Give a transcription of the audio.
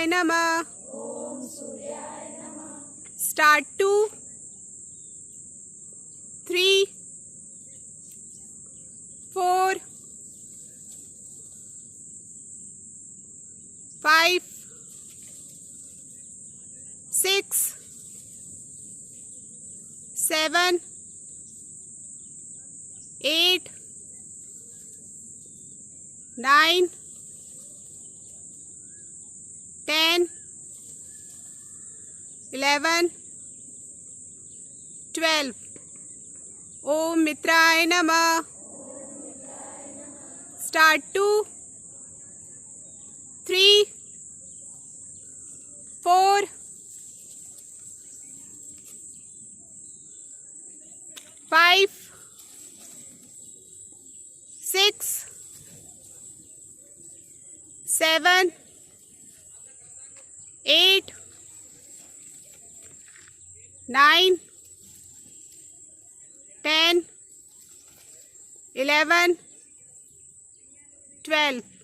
मित्राय नमः। Start 2 3 4 5 6 7 8 9 10 11 12। ओम मित्राय नमः। Start 2 3 4 5 6 7 8 9 10 11 12।